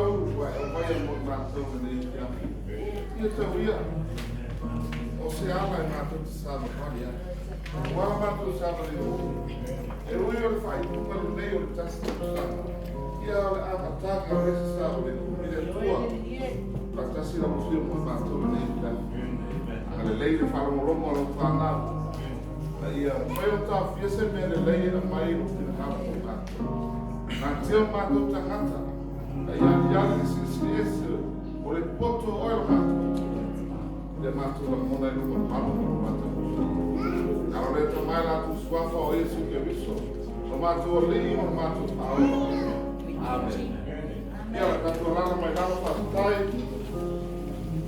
tau ua e aumaia mo i matou i lenei afiafi. Ia tau ia, o se ala e matou te savavali ai. Ua la matou savalemu, e ui o le faaiuga lenei o le tasi tausaga, ia o le amataga o le isi savalemu i le Atua. Faatasi lau Afioga mo i matou i lenei afiafi. Agalelei le faalogologo a lau fanau, ina ia mafai ona taofia se mea lelei e aumai i lou finagalo mo i matou. Natia o matou tagata, a ia aliali le Silisili Ese o le poto o oe lo matou Atua, i le matou lagona i lou mamalu ma lou matagofie. Alo lea tama i latou suafa o Iesu Keriso, lo matou Alii ma lo matou Faaola. Amene. Ia, o le tatou alaala mai lalo, faafetai.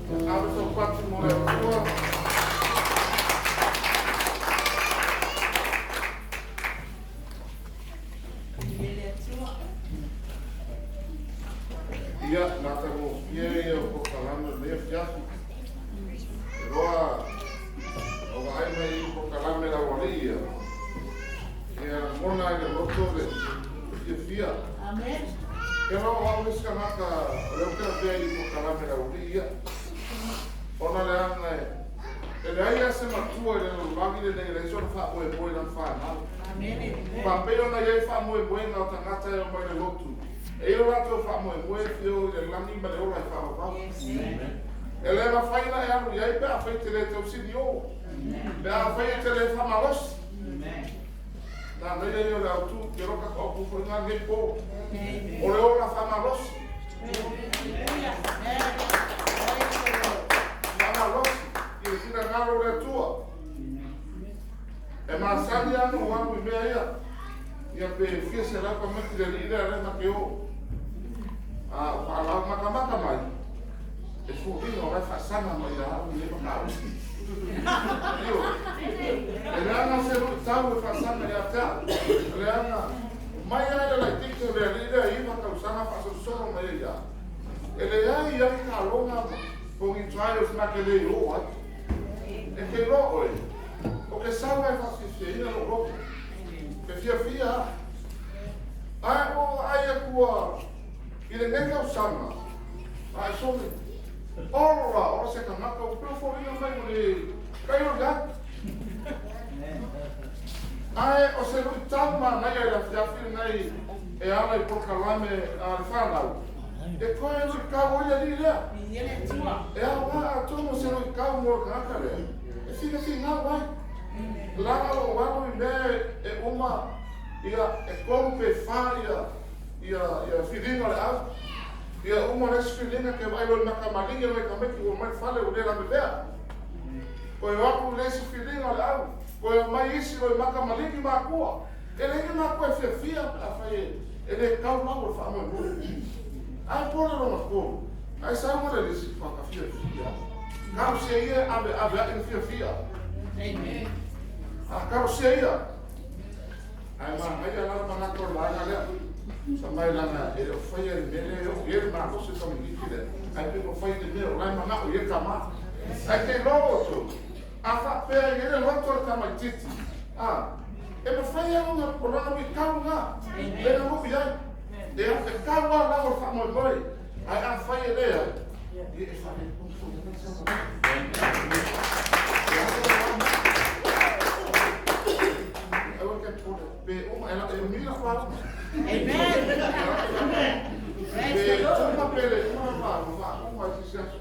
Ia ave sau pati mo le Atua. Ia, matagofie ia o polokalame o lenei afiafi. E loa o vaai mai i polokalame lau alii ia. Ia lagona ai le loto le fiafia. Amen. Ke loa o au le isi tagata o lea ou te lavea i polokalame lau alii ia. Ona leaga e leai lava se matua i le lalolagi lenei e leai sona faamoemoe i lana fanau. Faapei ona i ai faamoemoega o tagata e omai i le lotu, e i ai o latou faamoemoe e fia o i le lagi ma le ola e faavavau. E le mafai ona e alu i ai pe afai e te le tausinio, pe afai e te le faamalosi. Manaia ia o le autu, ke loka ka upu foi ngā nei po. O le ola faamalosi. Faamalosi i le finagalo o le Atua. E masani lava ona ou alu i mea ia, ia pe fia selau tamaiti le alii lea lea na te o. A o faalau matamata mai, e foliga o la e faasaga mai ia au i lenei mataupu. Ioe. E leaga se luitau e faasaga ia te au. Leaga, mai lava i le laitiiti o le alii lea i 9 tausaga faasolosolo mai ai lava. E leai lava ni taaloga po o ni trials na te le o ai. E te iloa oe, o ke sau lava e faafiafiaina lou loto. E fiafia lava. Ae ua ou vaai atu ua i lenei tausaga, ae sole, olo la, ola se tagata ua pei ua foliga mai ua le kai o le ai. Ae o se luitau manaia i le afiafi lenei e ala i polokalame a le fanau, e toe luitau ai le alii lea. E aoga atonu o se luitau mo le tagata lea e finafinau ai. Leaga lou alu i mea e uma ia e 3 pe 4 ia ia ia filiga o le au. Ia uma le isi filiga ke vaai loa i le mata maligi mai tamaiti ua omai i le fale ua le lavevea. Toe o atu i le isi filiga o le au, toe omai isi loa i mata maligi matua. E leai ni matua e fiafia pe afai e le tau lau o le faamoemoe. Ae pole lona tolu, ae sau ma le lisi faka fiafia. Talosia ia e aveave ae le fiafia. A talosia ia, ae manaia la le manatu o le vaega lea. Sa mai leaga e le o faia i le mea lea e oo i ai le malosi o le tamaitiiti lea, ae pei ua fai i le mea o la e manao i ai le tama. Ae te iloa outou, a faapea e i ai le loto o le tamaitiiti, a, e mafai lava ona, o lana luitau lena, lea na nuu i ai. E, e tau lava lau o le faamoemoe, ae afai e leai, ia e faaletonu foi lava le saogalemu. Aua te pole, pe uma, e, e umi lau lauga. Amen. Praise Pe the Lord. uma pe le uma lau lauga, faauma i se isi aso.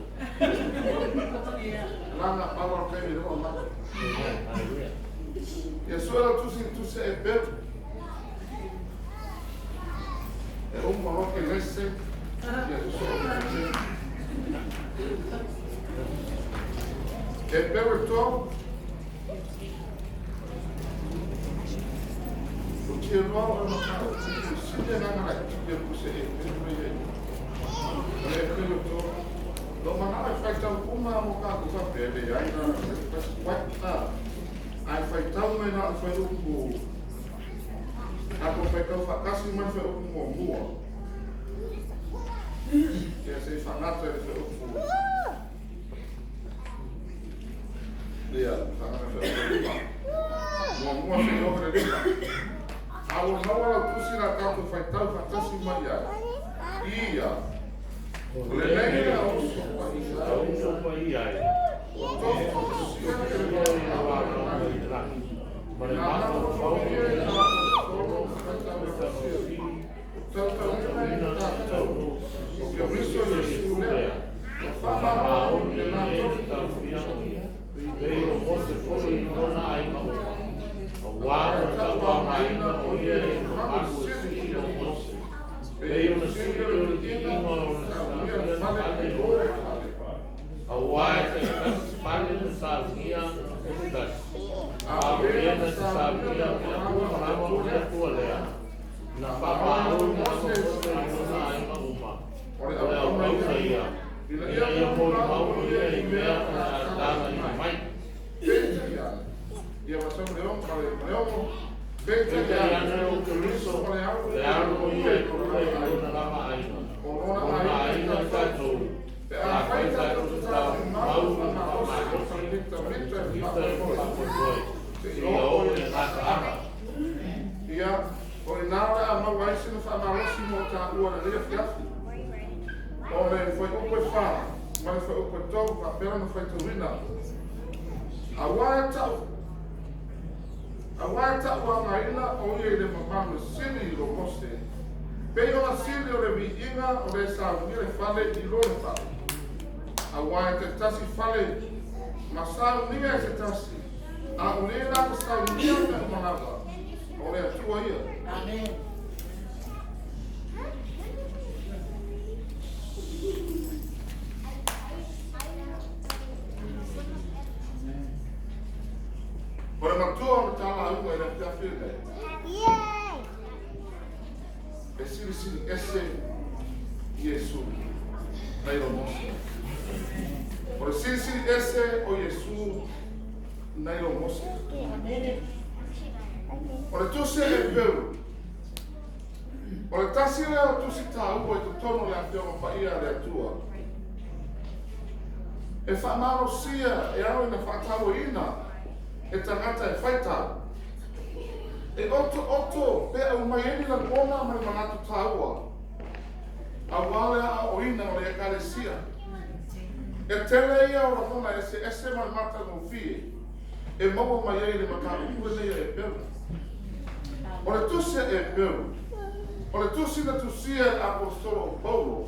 Lana pau o le taimi lea ua aumai. Ia sue lau tusi i le tusi a Eperu. E uma loa Kenese, ia sosoo ma Eperu. Eperu e 3. O tia loa o le mataupu, sili agaga laitiiti ia puse Eperu ia i o le Eperu e 3. Na ou manao e faitau uma mo tatou faapea, leai na tasi white a. Ae faitau mai na o le fuaiupu, tatou faitau faatasi mai le fuaiupu muamua. Ia se i faagata i le fuaiupu. Ia, faagata i le fuaiupu 5. Muamua se i oo i le 5. A ua maua lau tusi la tatou faitau faatasi mai ai. Ia. O lenei a uso paia ai, ua tofutofusia e le Valaau i le lagi, na mafaufaulia e le Aposetolo ma faitau tautauina ai tatou, o Keriso Iesu lea, ua faamaoni i le latou. Aua e tauagaina o ia i le mamalu e sili o Mose, pei ona sili o le viiga o le saunia le fale i lo le fale. Auā e taitasi fale na saunia e se tasi, a o le na saunia mea uma lava o le Atua lea, na faamaoni lava Mose i ona aiga uma, o le auauna ia, ina ia molimau o ia i mea o le a talaiina mai. Peitai ane, ia ma le peitai Peitai ane, ane o o Keriso Keriso, o le alo le ia alo o ia ia e i pule lona i aiga. lona lava aiga, O o lona lona aiga i aiga i tatou, tatou, pe pe a afai fai tatou tatou te te taufimau taufimau i i le faamalosi faamalosi mitamita ma e mita e faamoemoe, faamoemoe, seia seia oo oo i i le le gataaga. gataaga. Ia, o ina o le a maua ai sina faamalosi mo taua lenei afiafi. O le fuaiupu e 4 ma le fuaiupu e 3 faapea ona faitauina. Auā e tauagaina o ia i le mamalu e sili i lo Mose, pei ona sili o le viiga o le saunia le fale i lo le fale. Auā e taitasi fale ma saunia e se tasi, a o le na te saunia mea uma lava, o le Atua ia. Amen. O le matua o le talauga i le afiafi lenei, e silisili ese Iesu nai lo Mose. O le silisili ese o Iesu nai lo Mose. Amen. O le tusi a Heperu, o le tasi lea o tusi taua i totonu o le Afioga Paia a le Atua. E faamalosia e ao ina faatauaina e tagata e faitau. E otooto pe aumai ai ni lagona ma ni manatu taua, auā le aoaoina o le Ekalesia. E tele ia o lagona eseese ma le matagofie e maua mai ai le mataupu lenei a Heperu. O le tusi a Heperu, o le tusi na tusia e le Aposetolo o Paulo,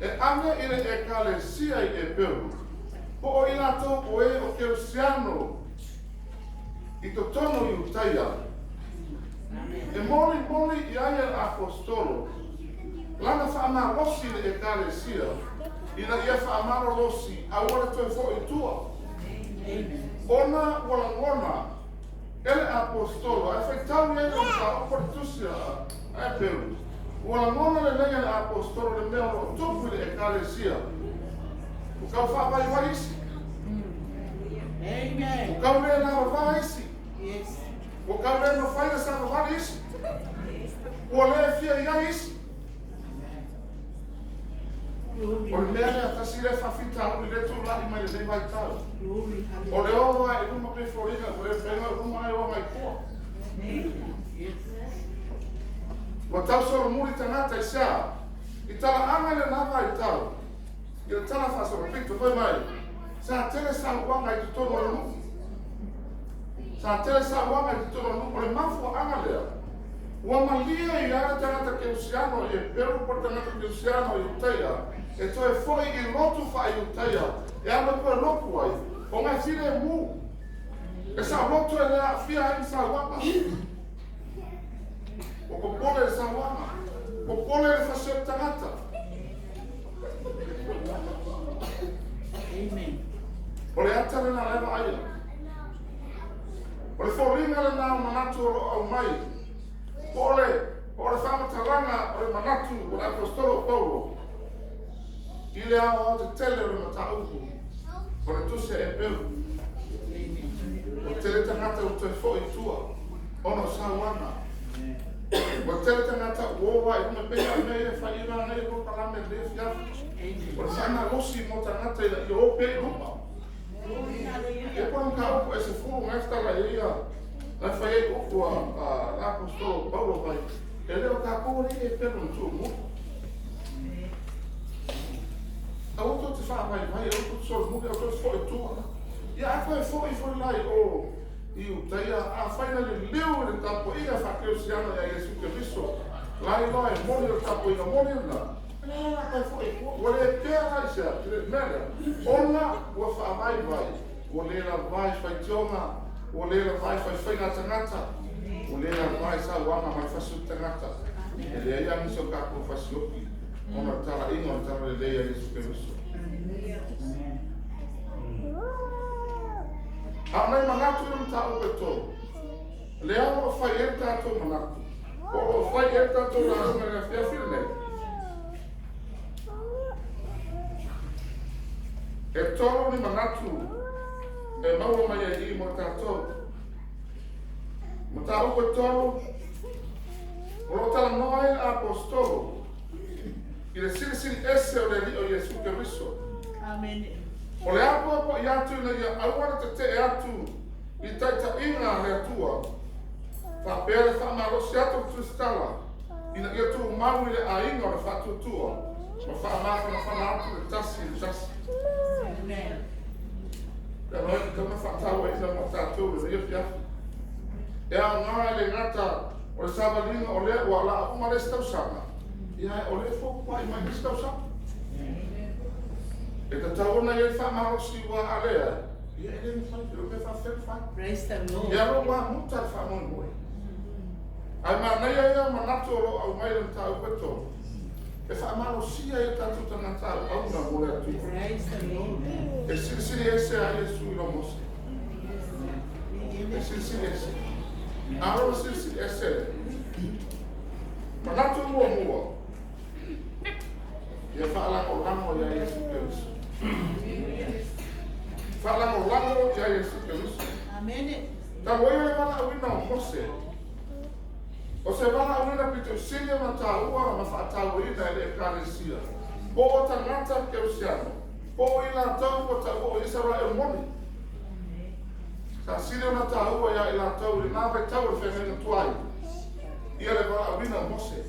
e ave i le Ekalesia i Heperu, po o i latou o e o Kerisiano i totonu i Iutaia. E molimoli i ai e le Aposetolo lana faamalosi i le Ekalesia, ina ia faamalolosi aua le toe fo'i i tua. Amen. Ona ua lagona e le Aposetolo, ae faitau i ai le mataupu o le tusi a Heperu. Ua lagona lelei e le Aposetolo le mea o lo o tupu i le Ekalesia. Ua tau faavaivai isi, Amen. ua tau le lavavā isi, Yes. ua tau le mafai ona savavali isi, ua le fia i ai isi. Glory. O le mea lea tasi lea faafitauli le tulai mai lenei vaitau. Glory. O le Hallelujah. o ae i luma pe foliga, ua le faiga luma ai o agai toa. Yes. Ua tau solomuli tagata i sea. I talaaga i lena vaitau, i le tala faasolopito fai mai, sa tele sauaga i totonu o le nuu. Sa tele sauaga i totonu o le nuu. O le mafuaaga lea, ua malie i ai le tagata kerisiano i Heperu po o le tagata kerisiano i Iutaia, e toe fo'i i lotu faaiutaia, e alu e toe lotu ai, ona e filemu. E saoloto e le aafia ai ni sauaga. Ua popole le sauaga, popole le fasioti tagata. Amen. O le ata lena lea vaaia. O le foliga lena o manatu o lo o aumai. Po o le faamatalaga o le manatu o le Aposetolo o Paulo i le aoao tetele o le mataupu o le tusi a Heperu. Amen. Ua tele tagata ua toe fo'i i tua ona o sauaga. Ua tele tagata ua o ai i luma pei lava o mea ia e fai ai nei polokalame i lenei afiafi. Amen. O le faamalosi mo tagata ina ia o pea i luma. Glory. Ia Hallelujah. po o le mataupu e 10 na e tala ai ia na fai ai upu a le Aposetolo o Paulo mai. E le o tatou alii e Heperu na tuumuli. faavaivai, aua tou te solomuli, aua tou te fo'i i tua. Ia a toe fo'i foi la i o i Iutaia, afai na liliu i le tapuaiga faa-kerisiano ia Iesu Keriso, lailoa e moni o le tapuaiga moni lena, o le a la toe fo'i i tua? Ua le kea la i se a? I le mea lea, ona ua faavaivai, ua le lavā i faitioga, ua le lavā i faifaiga a tagata, ua le lavā i sauaga ma le fasioti tagata. E leai lava nisi o tatou fasioti ona o le talaiga o le talalelei a Iesu Keriso. A o nai manatu ia mataupu e tolu, lea o lo o fai ai le tatou manatu, o lo o fai ai le tatou lauga i le afiafi lenei. E tolu ni manatu e maua mai ai i i mo tatou. Mataupu e tolu, o lo o talanoa ai le Aposetolo i le silisili ese o le Alii o Iesu Keriso. Amene. O le apoapoai atu ina ia aua le tete'e atu i taitaiga a le Atua, faapea le faamalosi atu o le tusitala ina ia tumau i le aiga o le faatuatua ma faamafanafana atu le tasi i le tasi. Amen. Pe a tatau ona faatauaina mo tatou i lenei afiafi. E aoga e le gata o le savaliga o lea ua laa uma le isi tausaga, ia o lea e fopuai mai le isi tausaga. E tatau ona i ai le faamalosi ua a lea, ia e le mafai, e le o mea faafefea ona fai. Praise the Lord. Ia lo ua muta le faamoemoe. Ae manaia ia o manatu o lo o aumai le mataupu e tolu, e faamalosia ai o tatou tagata auauna mo le Atua. Praise the Lord. E silisili ese a Iesu i lo Mose. E silisili ese. A o le silisili ese le. Manatu muamua, ia faalagolago ia Iesu Keriso. Faalagolago ia Iesu Keriso. Amen. Talu ai o le valaauina o Mose, o se valaauina pito sili ona taua ma faatauaina e le Ekalesia, po o tagata kerisiano, po o i latou ua taua o Isaraelu moni. Sa sili ona taua ia i latou i lena vaitau o le feagaiga tuai, ia le valaauina o Mose.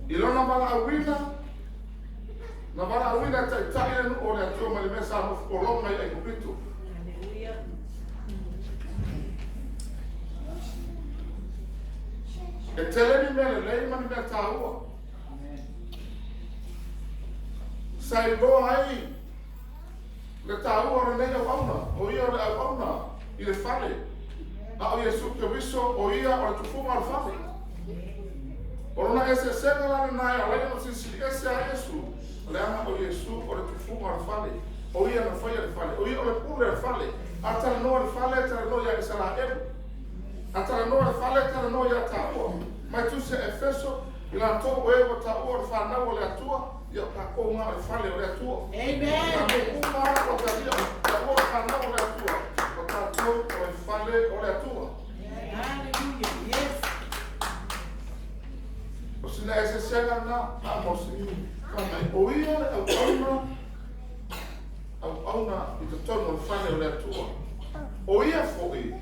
I lona valaauina, na valaauina e taitai le nuu o le Atua mai le mea sa nofo pologa i Aikupito. Hallelujah. E tele ni mea lelei ma ni mea taua. Sa iloa ai le taua o lenei auauna, o ia o le auauna i le fale. A o Iesu Keriso, o ia o le tufuga o le fale. O lona eseesega la lena e ala ai ona silisili ese a Iesu, leaga o Iesu o le tufuga o le fale. O ia na faia le fale, o ia o le pule o le fale. A talanoa le fale, talanoa ia Isaraelu. A talanoa le fale, talanoa ia taua. Mai tusi a Efeso, i latou o e ua taua o le fanau o le Atua, ia o tatou na o le fale o le Atua. Amen. Tatou uma ua talia, taua o le fanau o le Atua, o tatou o le fale o le Atua. Hallelujah. Yes. O sina eseesega lena a Mose. Fai mai, o ia le auauna, auauna i totonu o le fale o le Atua. O ia foi,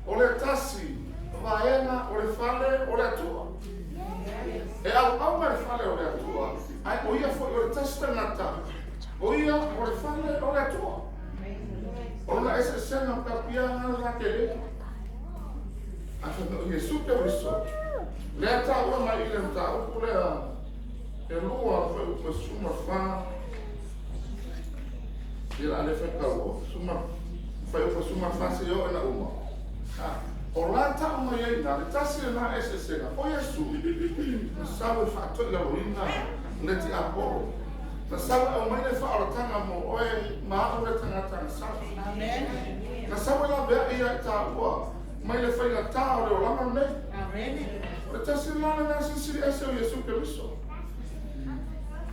o le tasi vaega o le fale o le Atua. E auauna le fale o le Atua, ae o ia foi o le tasi tagata, o ia o le fale o le Atua. O lona eseesega ma tapiaga le la tele. Ae fai mai o Iesu Keriso, lea taua mai i le mataupu lea e lua foi upu e 14, ia la le faitau o, fai upu e 14 seia oo ina uma. O la tau mai ai na, le tasi lena eseesega, o Iesu, na sau e faatoilaloina le tiapolo. Na sau e aumai le faaolataga mo oe ma au le tagata na sau. Amen. Na sau e laveai ia i taua mai le faigatā o le olaga lenei. Amen. O le tasi lena lena silisili ese o Iesu Keriso.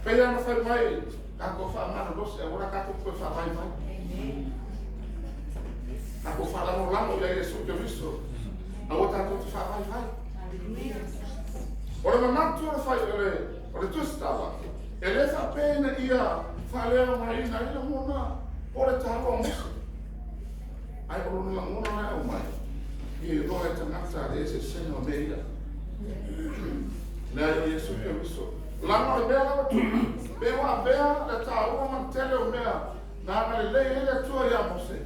Pei ona fai mai, tatou faamalolosi, aua la tatou toe faavaivai. Tatou faalagolago ia Iesu Keriso, aua tatou te faavaivai. Hallelujah. O le manatu o le fai o le o le tusitala, e le faapea ina ia faaleaogaina ai lagona o le taua o Mose. Ae o lona lagona la e aumai, ia iloa e tagata le eseesega o mea ia. Leai o Iesu Keriso. Leaga o le mea lava tu, pe ua avea le taua ma le tele o mea na agalelei ai le Atua ia Mose,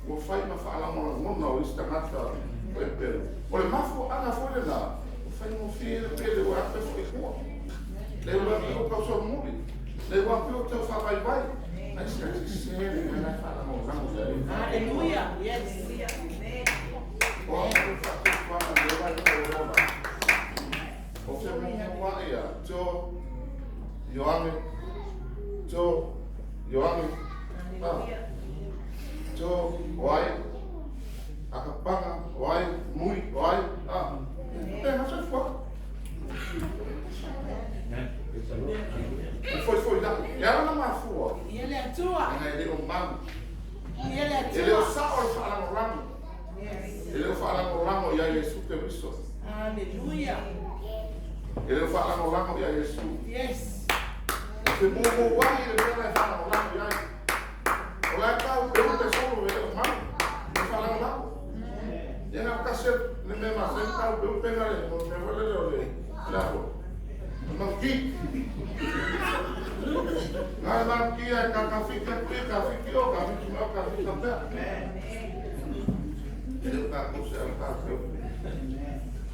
ua fai ma faalagolagona o isi tagata o Eperu. O le mafuaaga foi lena, ua faigofie ai le pele ua afe foi i tua. Le ua afe o tausolomuli, le ua afe o taufaavaivai. Ai se sese le mea la e faalagolago i ai. Hallelujah. Yes. O a outou faatuatuaga i lea vaitau o ola? O fea muamua ia? To, Ioane, to, Ioane, to, o ai, Akapaga, o ai, Mui, o ai, e ga soifua. E foi foi la, e ala na mafua, Ia le Atua. ana e le o mau. Ia le E le o Atua. sao le faalagolago. Yes. E le o faalagolago ia Iesu Keriso. Hallelujah. E le o faalagolago ia Iesu. Yes. E mumu ai le mea la e faalagolago i ai. O la e tau pe ute solo e le o mau. E faalagolago. Ia na kasi le mea masani tau pe upe na le, mo mea wale le o le, le apo. Mangki. Ngai mangki ai ka ka fika kui, ka fiki o, ka fiki mea, ka fika mea. E le o tātou se au tātou.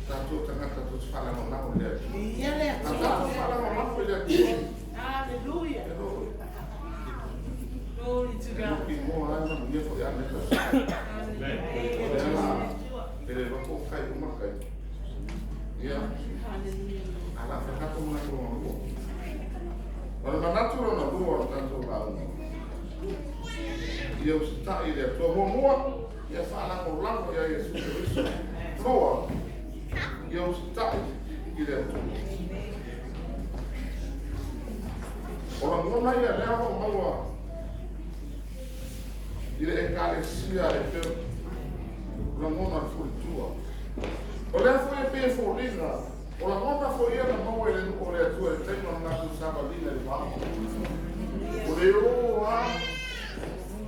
Tātou tagata tou te faalagolago i le Atua. Ia le A Atua. tātou faalagolago i le Atua. Hallelujah. E lo, Glory to e God. lo ki moa ai na munia fo ia neta. Hallelujah. O le ala, e le loko kai uma kai. Ia, Hallelujah. ala whakato manatu lona lua. O le manatu lona lua o le tatou lauga. Ia usitai i le Atua. Muamua, ia faalagolago ia Iesu Keriso. Lua, ia usitai i le Atua. O lagona ia lea o maua i le ekalesia e pe lagona le fulitua. O lea foi e pe foliga, o lagona foi ia na maua i le nuu o le Atua i le taimi o le latou savaliga i le vao. O le o a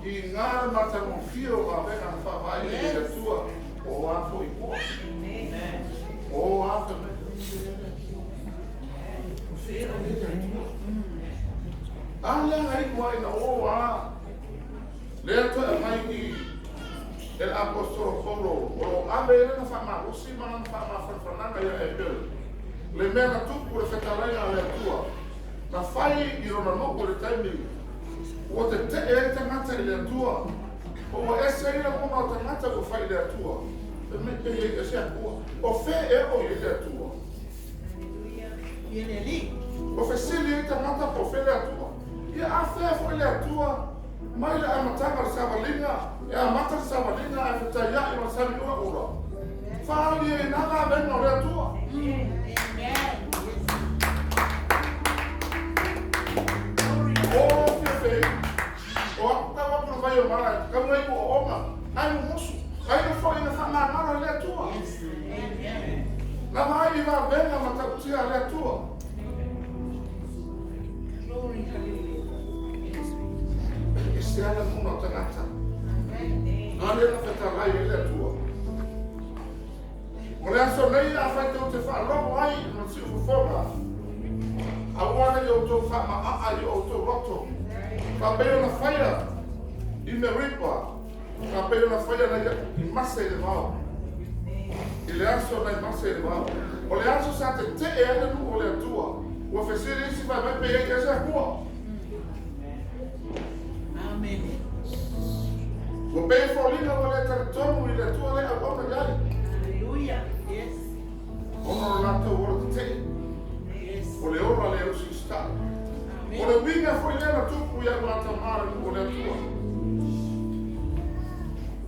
i ngā matagofie o vavega na faavaai i le Atua, o a foi moa. O a te mea. O fea le Atua. A lea ngai kua ina o a. Lea toe aumai i e le apostolo Paulo, o lo ave ai lana faamalosi ma lana faamafanafanaga ia Eperu. Le mea na tupu le fetalaiga a le Atua. Na fai i lona nuu i le taimi ua tetee ai tagata i le Atua. Po ua ese ai lagona o tagata ua fai i le Atua. E me pe i e se Atua. O fe e o i le Atua. Ia le Alii. O fesili ai tagata po o fea le Atua. Ia a fea foi le Atua mai le amataga o le savaliga, e amata le savaliga ae fetaiai ma le sami ulaula. Faali ai na vavega o le Atua. Amen. Yes. Glory. O fia fei, o aku tau aku na vai o mala, ka mai o onga, ai mo musu, ai no foi na whamangaro le Atua. Yes. Amen. Na vai i vavega ma tautia le Atua. Glory. Hallelujah. E se ala muna o tagata. Ale na fetalai e le Atua. O le aso nei a whai tau te whaalogo ai ma siufofoga. Aua nei o tau whamaa i o tau roto. Ka pei ona whaia i Meripa. Ka pei ona whaia nei i Masa i le vao. I le aso nei Masa i le vao. O le aso sa te te e ai nuu o le Atua. Ua fesili isi vai mai pe ei e se Atua. Amen. Ua pei foliga ua le talitonu i le Atua le auauna i ai. Hallelujah. Yes. Ona o latou ola tetee. Yes. O le ola le usiusitai. O Amen. le uiga foi lea na tupu ia matamā le nuu o le Atua.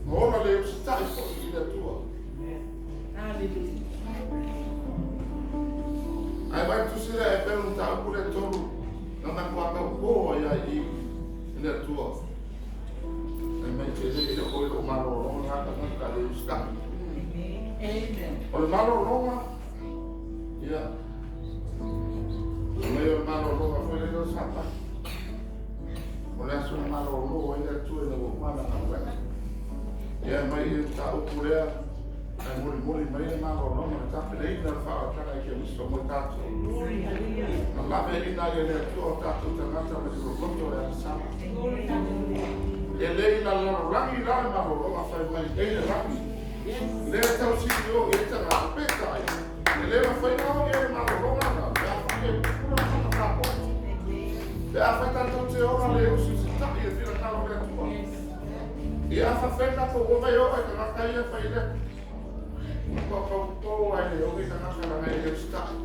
Na ola le usitai foi i le Atua. Hallelujah. Ai vai tusi lea e pelu mataupu lea tolu na makuakau poa ia i i le Atua. Ai mai te le le oi o malologa na ka ka le usitai. Amen. O le malologa, ia, mai o le malologa foi le sapa. O le aso na malolo ai le Atua ina ua uma lana galuega. Ia mai i le mataupu lea, Ae molimoli mai le malologa le tapenaina o le faaolataga i Keriso mo i tatou. Glory, hallelujah. Na laveaiina ai e le Atua o tatou tagata mai le loloto o le agasala. Glory, hallelujah. E le i lalolagi la le malologa fai mai ei le lagi. Yes. Lea tausili o i ai tagata, peitai, e le mafai ona oo i ai le malologa lena, pe afai e pupula ma matapoti. Pe afai tatou te ola le usiusita'i i le finagalo o le Atua. Yes. Ia a faafefea tatou ova e oo i tagata ia e fai lea. Ua paupau ai le oge tagata laga e le usitai.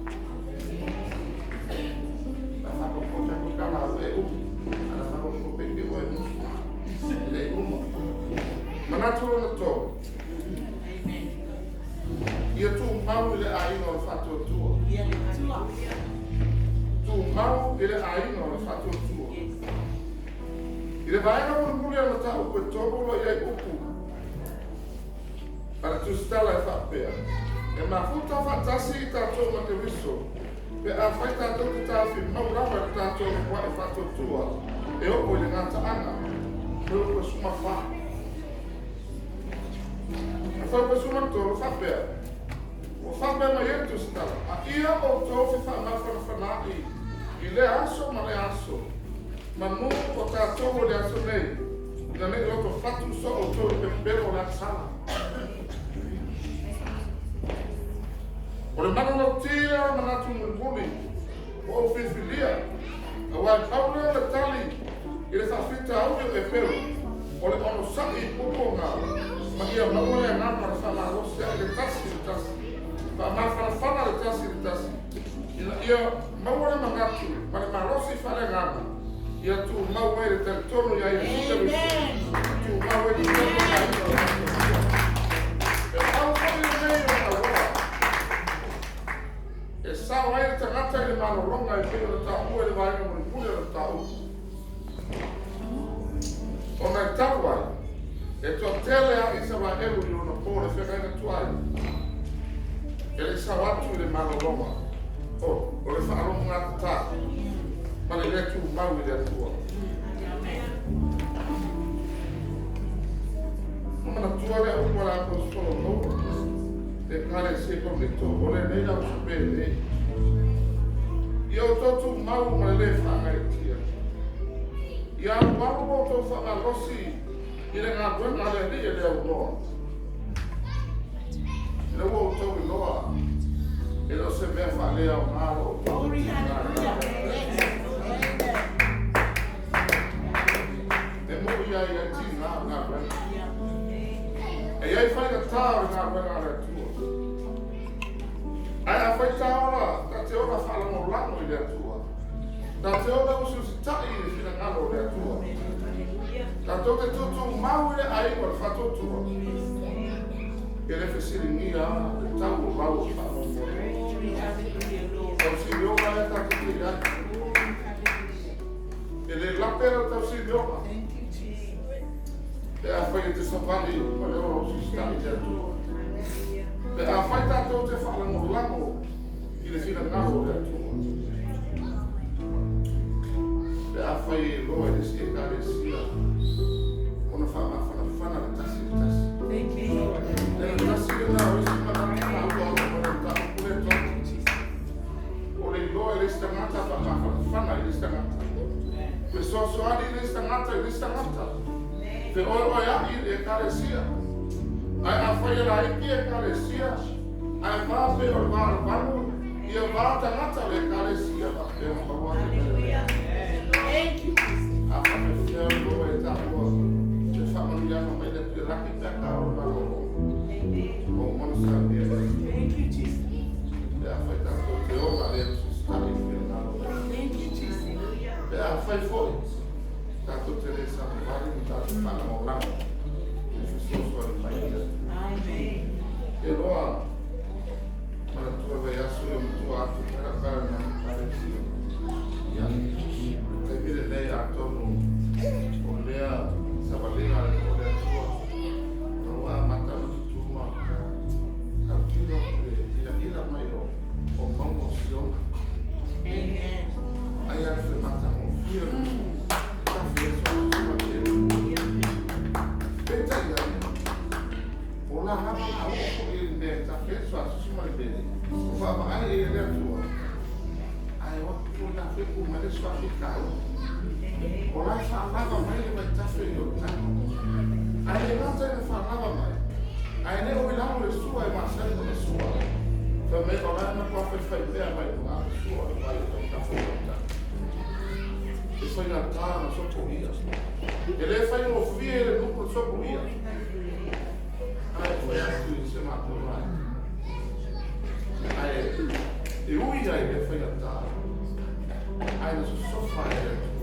Na whakapau te ko kala au e umi. Ana whakapau pe ke oe musu. E le uma. Manatu lona tolu. Amen. Ia tumau i le aiga o le faatuatua. Ia le Atua. Tumau i le aiga o le faatuatua. Yes. I le vaega mulimuli o le mataupu e tolu o lo o i ai upu a le Tusitala e faapea, E mafuta faatasi i tatou ma Keriso, pe afai tatou te taofi mau lava i le tatou uluai faatuatua e oo i le gataaga. Fuaiupu 14. A Fuaiupu 13 faapea, Ua faapea mai ai le Tusitala, A ia outou fefaamafanafanaai i lea aso ma lea aso, manu o tatou o le aso nei, ina ne i lotofatu soo outou i le pepelo o le agasala. O le manulauti lea o le manatu mulimuli ua ou filifilia, aua e pau lea o le tali i le faafitauli o Eperu, o le onosai i puapuaga ma ia maua le agaga o le faamalosi ae le tasi i le tasi, faamafanafana le tasi i le tasi, ina ia maua le manatu ma le malosi faaleagaga, ia tumau ai le talitonu ia Iesu Keriso, Amen. tumau ai totonu o aiga o le faatuatua. E pau foi lenei o auala e sao ai le tagata i le malologa e pei ona taua i le vaega mulimuli o le mataupu. Ona e talu ai, e toatele a Isaraelu i ona po le feagaiga tuai, e le i sao atu i le malologa o le faalogogatata ma le le tumau i le Atua. Amen. Ma manatua lea upu a le Aposetolo Paulo, le Ekalesia i Korinito, o lenei la uso penei. Ia outou tumau ma le lē faagaeetia. Ia alualu lo outou faamalosi i le galuega a le Alii e le aunoa. Ina ua outou iloa, e le o se mea faaleaoga lo outou Glory, hallelujah. Yes. Amen. E moʻi ai ai tiga o galuega. Yeah. E i ai faigata o le galuega a le Atua. Ae afai ta ola, ta te ola faalagolago i le Atua. Ta te ola usiusitaʻi i le finagalo o le Atua. Hallelujah. Tatou te tutumau i le aiga o le faatuatua. E le fesiligia le tau o lau o faamoemoe. Glory, hallelujah, Lord. Tausilioga lea tatou te i ai. Glory, hallelujah. E le lape lau tausilioga. Thank you, Jesus. Pe afai e te savali ma le ola usiusitaʻi i le Atua. Pe afai tatou te faalagolago i le finagalo o le Atua. Pe afai e iloa e le isi Ekalesia ona faamafanafana le tasi i le tasi. Amen. Le tasi lena o isi manatu taua o le mataupu lea tonu. O le iloa e le isi tagata faamafanafana i le isi tagata. Fesoasoani i le isi tagata i le isi tagata. Feoeoeaʻi i le Ekalesia. Ae afai e laiti Ekalesia, ae va pei o le va o le valu, ia va tagata o le Ekalesia faapea ona maua ake mai le Hallelujah. Thank you, Jesus. A faapefea iloa e taua se faamanuiaga mai le Atua e laki pe a o le malologa. O uma ona saunia. Thank you, Jesus. Pe afai tatou te ola le usiusitaʻi i le finagalo o le Atua. Thank you, Jesus. Pe afai foi tatou te le savavali ma tatou faalagolago i le fesoasoani mai i le Atua. Amen. E loa manatua vaiaso e matua atu kalakala na Ekalesia. Ia, taimi lenei atonu o lea savaliga le o le Atua. Na ua amata ona tutuma tautino le ilaila mai o mauga o Siona. Amen. Ai a le fematagofie o le tafi ai so latou tele. Peitai ane, o la lava la oo foi i lenei pepu mai le isi faafitauli. O la e faalava mai le vaitafe i Ioritano. Ae le gata ina faalava mai, ae le o i lalo le sua e masani ona sua ai. Fai mai o la e matua faifaipea mai luga le sua o le vai o vaitafe o Ioritano. E faigata ona sopoia. E le faigofie le nuu le sopoia. Ae fai atu i se matou vaega. Ae e ui ai le faigata, ae na sosofa e le Atua.